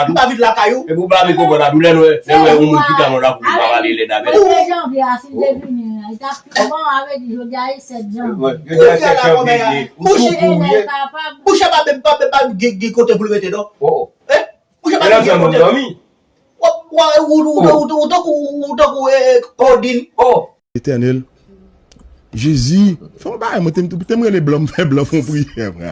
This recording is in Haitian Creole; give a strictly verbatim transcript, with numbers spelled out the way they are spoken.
la tou. M pa viv lakay ou. Epi w blame konprann la tou, lè nou wè, lè nou wè yon moun ki tan nan lakou, li pa pale lèd avè l. Premye janvye a, si l te vini, li t ap bon, avè di jodi a e sèt janvye. Jodi a e sèt janvye, ou tou pou ou ye. Bouch pa menm, pa menm, pa gen, gen kote pou l rete, non. Oh. Eh? Bouch pa menm gen kote. Ou, ou, ou, ou, ou, ou tankou, ou tankou, eh, eh, Claudine. Oh. Etènèl. Jezi, fè yon bagay, mwen te, te m rele blan, m fè blan fè yon priyè, frè.